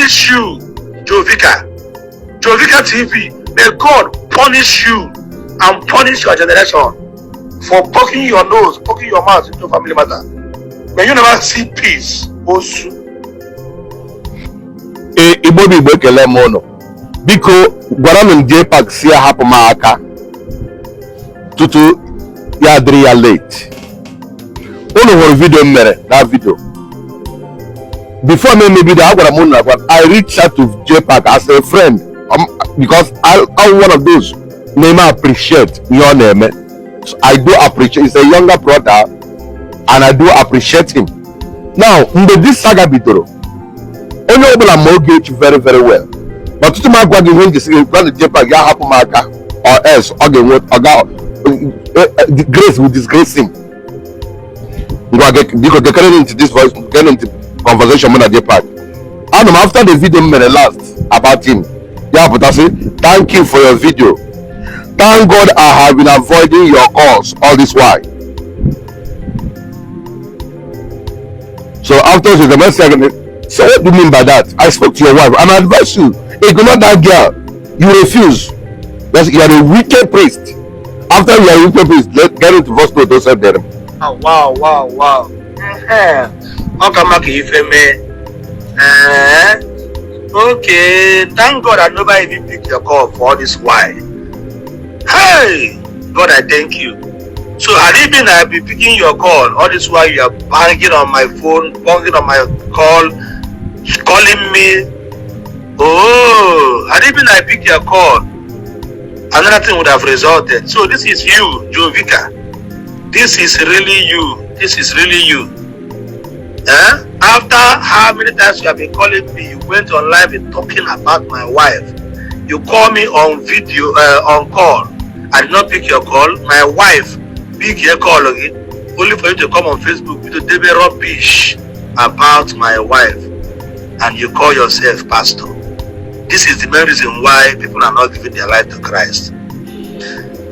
punish you, Jovika. Jovika TV, may God punish you and punish your generation for poking your nose, poking your mouth into family matter. May you never see peace. Osu. Ee, Igbo bụ Igbo, ekele m ụnụ. Biko gwara m JPAC si ya hapụ m aka tutu ya adịrị ya late. Unu hụrụ video m mere na video before m eme video, agwara m unu na I reached out to JPAC as a friend, because I'm one of those na-eme appreciate ihe ọ na-eme. So I do appreciate, he's a younger brother and I do appreciate him. Now, mgbe this saga bidoro, onye ọbụla ma Ogechi very very well, ma tutu m agwa gị ihe m jisi gị gwa na JPAC ya hapụ m aka or else ọ ga-enwe ọ ga grace will disgrace him. Ngwa, biko gekere ntị this voice, gere ntị conversation mụ na JPAC. Anọ m after the video m mere last about him, ya pụtasị, "Thank you for your video. Thank God I have been avoiding your calls all this while." So after the message, so what do you mean by that? I spoke to your wife and I advise you, ignore that girl. You refuse. Yes, you are a wicked priest. After you are a wicked priest, let get into verse 2 those there. Oh, wow. Ọ ka mma ka ife mee. Eh? Okay, thank God I never even pick your call for all this while. Hey, God, I thank you. So had it been I be picking your call all this while, you are banging on my phone, banging on my call, calling me. Oh, had it been I pick your call, another thing would have resulted. So this is you, Jovika. This is really you. This is really you. Eh? After how many times you have been calling me, you went on live and talking about my wife. You call me on video, on call. I did not pick your call. My wife pick your call again, only for you to come on Facebook with the rubbish about my wife, and you call yourself pastor. This is the main reason why people are not giving their life to Christ.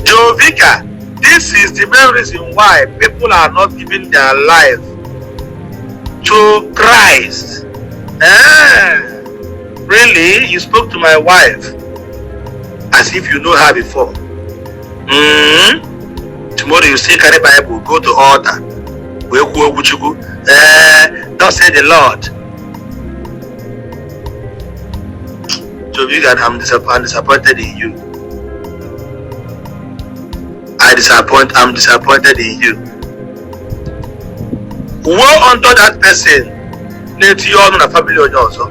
Jovika, this is the main reason why people are not giving their life to Christ. Eh, really? You spoke to my wife as if you know her before. Tomorrow you say carry Bible, go to altar. Wee kwuo okwu Chukwu. Eh, thus say the Lord. Jovika, I'm disappointed in you. I'm disappointed in you. Woe unto that person na-etinye ọnụ na family onye ọzọ.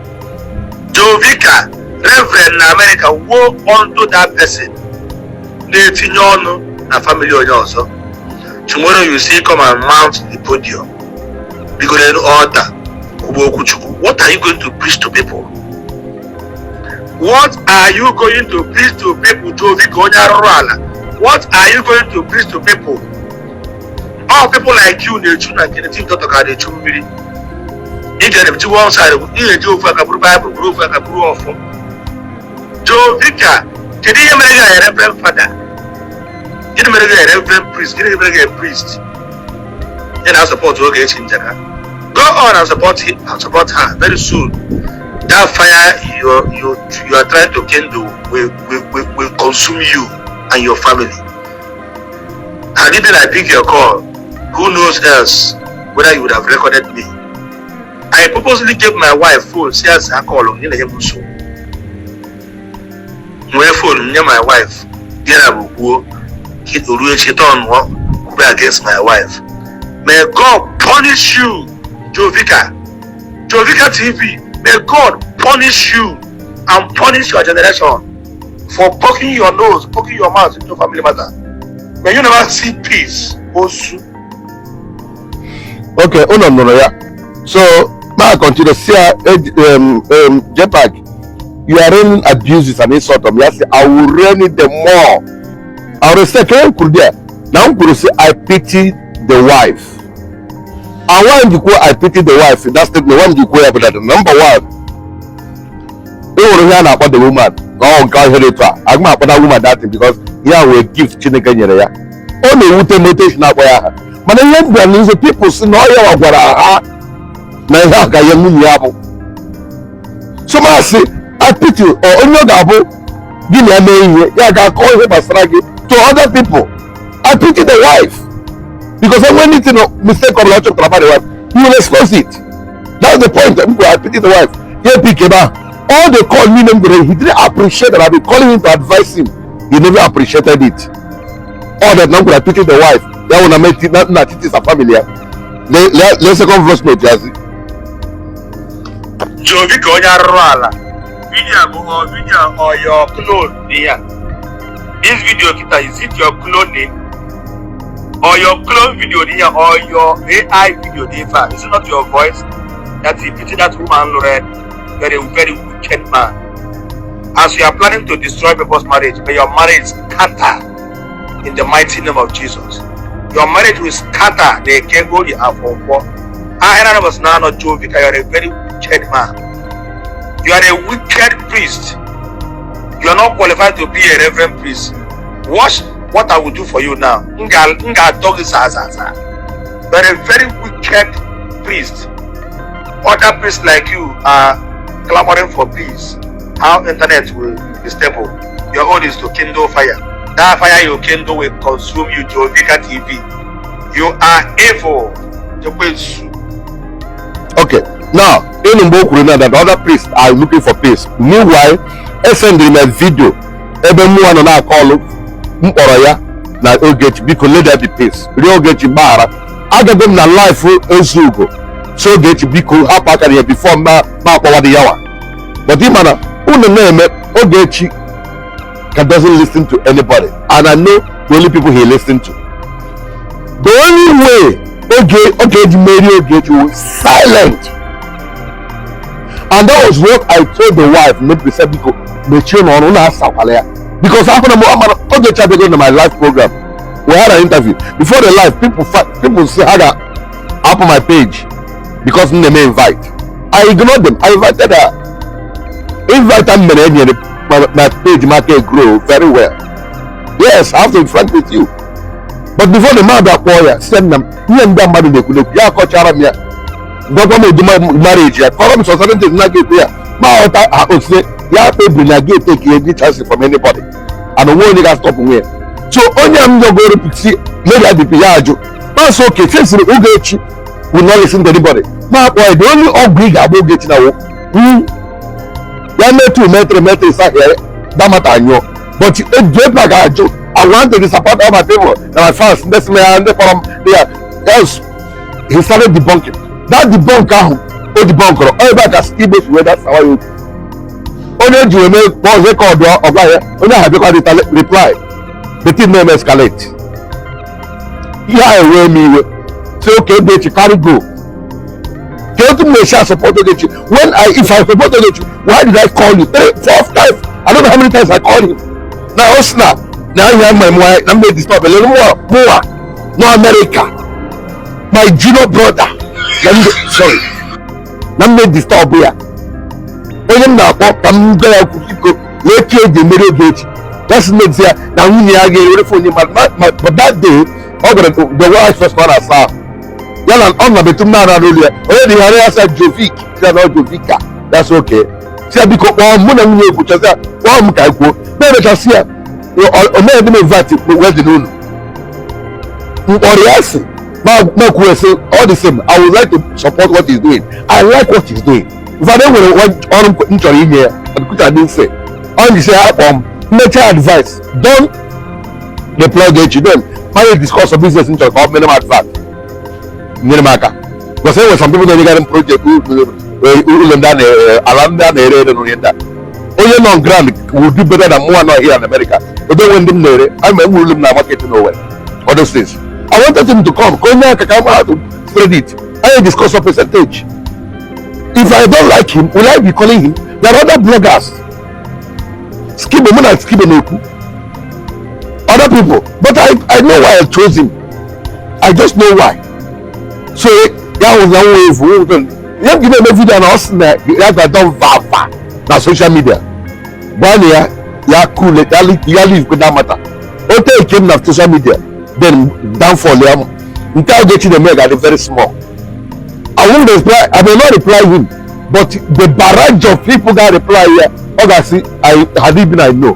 Jovika, Reverend na America, woe unto that person na-etinye ọnụ na family onye ọzọ. Tomorrow you see come and mount the podium. Biko n'elu altar, kwuba okwu Chukwu. What are you going to preach to people? What are you going to preach to people, Jovika onye arụrụ ala? What are you going to preach to people? All people like you na-echu na nke native doctor ka na-echu mmiri. Ị ga-eji one side, ị ga-eji ofu aka buru Bible, buru ofu aka buru ọfọ. Jovika, kedu ihe mere gị a reverend father? Gịnị mere gị a reverend priest? Gịnị mere gị a priest? Ị na-support Ogechi Njaka. Go on and support him and support her. Very soon, that fire you are trying to kindle will consume you and your family. Had it been I pick your call, who knows else whether you would have recorded me. I purposely gave my wife phone, say as I call on you. Nwee phone nye my wife, gị na bụ kwuo oruo echi turn kwube against my wife. May God punish you, Jovika. Jovika TV, may God punish you and punish your generation for poking your nose, poking your mouth into family matter. May you never see peace. Osu. Okay, unu nụrụ ya. So ma continue see JPAC, you are raining abuses and insult on me. I say I will rain it the more. I will say ka m kwuru there na m kwuru say I pity the wife. And why m ji kwuo I pity the wife, that statement, why m ji kwuo ya bụ that number one, e nwere ihe a na-akpọ the woman na ọ nke ọhịrị etu a aga m akpọ that woman that thing because ya wee gift Chineke nyere ya. Ọ na-ewute m otu esi na-akpọ ya aha, mana ihe m bịara n'izu people si na ọ ya gwara ha na ihe a ka ihe nwunye ya bụ. So masị, I pity onye ọ ga-abụ gị na ya mee ihe, ya ga-akọ ihe gbasara gị to other people. I pity the wife because when anything mistake ọbụla ọ chọpụtara about the wife, he will expose it. That's the point m gwara. I pity the wife. Ya pick ebe ahụ, all the call niile m gwere, he didn't appreciate that I been calling him to advise him. He never appreciated it, all that na m gwara. I pity the wife. Ya wụ na meti na na titi sa family ya. Lee second voice note ya zi. Jovi ka onye arụrụ ala. Video a bụ ọ video or your clone dị ya. This video kita, is it your cloning or your clone video dị ya or your AI video dị ife a? Is it not your voice that you pity that woman lụrụ? Very, very wicked man. As you are planning to destroy people's marriage, may your marriage scatter in the mighty name of Jesus. Your marriage will scatter. Na eke, orie, afọ, nkwọ, ahịra na bọsị na anọ. Jovi ka, you are a very wicked man. You are a wicked priest. You are not qualified to be a reverend priest. Watch what I will do for you now. M ga-atọ gị saa saa saa. You are a very wicked priest. Other priests like you are clamoring for peace, how internet will be stable. Your own is to kindle fire. That fire you kindle will consume you. Jovika TV, you are evil. Ekwensu. Okay, now ịnụ mgbe o kwuru na that other priests are looking for peace. Meanwhile, esendịrị m video ebe mụnwa nọ na-akọ ọlụ m kpọrọ ya na Ogechi, biko let there be peace, rie Ogechi gbaghara. Agago m na live Ezugo, so Ogechi, biko hapụ aka na ya before ma ma akpọwa dị yawa. But ị ma na unu na-eme Ogechi ka doesn't listen to anybody, and I know the only people he listen to. The only way oge eji merie Ogechi was silent, and that was what I told the wife. Maybe said, biko mechie n'ọnụ na asakwala ya, because after na amara Ogechi abịago na my live program. We had an interview before the live. People say ha ga-apụ my page because m na-eme invite. I ignored them. I invited her. Invite am mere enyere my page maka grow very well. Yes, I have to be frank with you. But before the man bịa kpọọ ya, sị na ihe ndị mmadụ na-ekwu n'ekwu ya, akọchara m ya, gwakwa m ụdị marriage ya, kọrọ m some certain things na ga-ekwu ya ma ghọta ha osie ya kpebiri na ga take any chance from anybody and onwe onye ga-stop onwe ya. So onye m nyogoro si lady IDP ya ajụ masị oke chesiri Ogechi will not listen to anybody. Ma akpọ ya, the only ọgwụ ị ga-agba Ogechi na wo ya mee two, mee three, mee three, sa ya that matter anyụọ. But J-Pack ga-ajụ. I want to disappoint all my people na my fans, ndị sị m ya, ndị kpọrọ m ndị ya. Else he started debunking that debunk ahụ o debunkọrọ ọ ebe a ka Igbo si wee dasawa ya okwu. Onye eji wee mee kpọọ record ọgwa ya, onye ahụ abịakwa reply. The thing na-eme escalate. Ihe a ewee m iwe, say okay, Ogechi carry go. Ka otu m na-esi support Ogechi when I if I support Ogechi, why did I call you three, four times? I don't know how many times I called him. Na o si na na ahịa mma m na m na-disturb elele mụwa mụwa no America, my junior brother, na m sorry na m na-disturb ya. Onye m na-akpọ ka m gwa ya okwu, biko lee ka eji emeri Ogechi, that's made ya na nwunye ya ga-ewere phone mmadụ. But that day ọ gwara the wife first, ọ na-asa ahụ ya na ọ na betum na-ara n'olu ya, onye dị ghara ya sa Jovik si ya na ọ Jovika. That's okay. Si ya biko kpọọ m, mụ na nwunye ekwuchasị ya, kpọọ m ka anyị kwuo. Na-emechasị ya o mere ndị m invite wedding unu mkpọrọ ya si ma kwuo sị, all the same, I would like to support what he's doing. I like what he's doing. In fact, e nwere ọrụ m chọrọ inye ya ọdịkucha dị mfe. Ọ njisi ya akpọ m mmecha advice, don't reply Ogechi. Then ma discuss some business m chọrọ ka ọ mere m advert, nyere m aka, because e nwere some people na-enyegara m project ụlọ ndị a na ala ndị a na-ere ere n'onye ndị a. Onye nọ on ground will do better than mụnwa nọ here in America. Ebe nwe ndị m na-ere ama enwere ụlọ m na market n'Owerri, all those things. I wanted him to come ka onye aka ka m how to spread it. I discuss some percentage. If I don't like him, will I be calling him? There are other bloggers, Skibo, mụ na Skibo na-ekwu, other people, but I know why I chose him. I just know why. So ya hụ na nwa efu ihe m ji na-eme video na ọ sị na ya ga-adọ vava na social media. Gwa na ya ya cool ya ya leave that matter. O take him na social media, then downfall ya nke a Ogechi na-eme ga-adị very small. I won't reply. I may not reply him. But the barrage of people ga reply ya, ọ ga-asị, "I had it been, I know."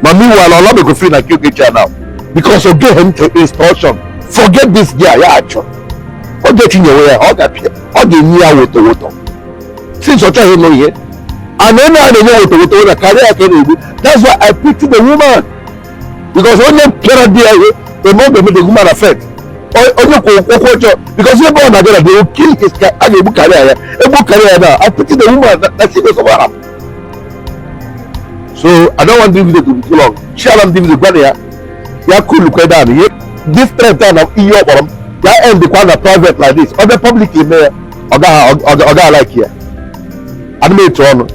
Ma meanwhile, ọ lọbekwa free na Ogechi now because o gave him instruction, "Forget this girl." Ya achọ Ogechi nyewe ya, ọ ga-apịa, ọ ga-enye ya woto woto since ọ chọghị ịnụ ihe and onye a na-enye woto woto na karịa ya ka ị na-egbu. That's why I pity the woman, because onye pịara di ya ihe eme, ọ ga-eme the woman affect onye kwụ ụkwụ ọjọọ, because ebe ọ na-abịa na they will kill his, a ga-egbu karịa ya, egbu karịa ya. Now I pity the woman that she go suffer am. So I don't want the video to be too long. Share am the video, gwa ya ya cool kwe down. Ihe this threat a na ihe ọ kpọrọ m ya end kwa na private like this, ọ bịa public eme ya, ọ gaghị like ya. Ana m etu ọnụ.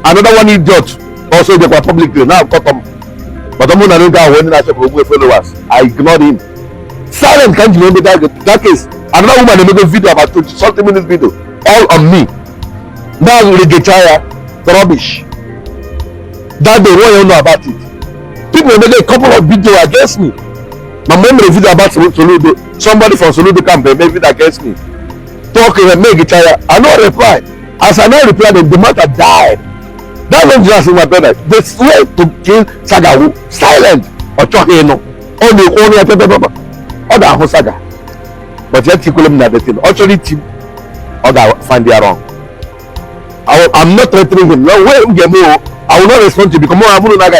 Another one idiot also jekwa publicly na akọtọ m, but mụ na ndị ahụ onye na-achọ ka o nwee followers, I ignored him. Silent ka m ji wee that case. Another woman emego video, about 20 something minutes video, all on me. Now regecha ya rubbish that day. One you know about it, people emego a couple of video against me. Ma mgbe m mere video about Soludo, somebody from Soludo camp eme video against me, talk ihe megicha ya. I no reply. As I no reply them, the matter died. That one just, my brother, the way to kill saga wu silent. Ọ chọghị ịnụ, ọ na-ekwu ọnụ ya pepepepe, ọ ga-ahụ saga, but ya tikwele m na the thing ọ chọrọ iti m, ọ ga-find ya wrong. I'm not threatening him. No way m ga-eme o. I will not respond to you because mụ amụrụ na aga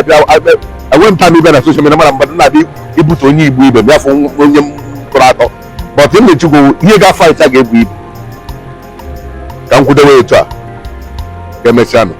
enwe m time ibe na social media mara mmadụ na-abịa ibute onye Igbo ibe m ya fụ onye m tụrụ atọ, but m na-echukwu ihe ga-fight a ga-ebu ibu ka m kwudewe etu a. Ga-emesịanụ.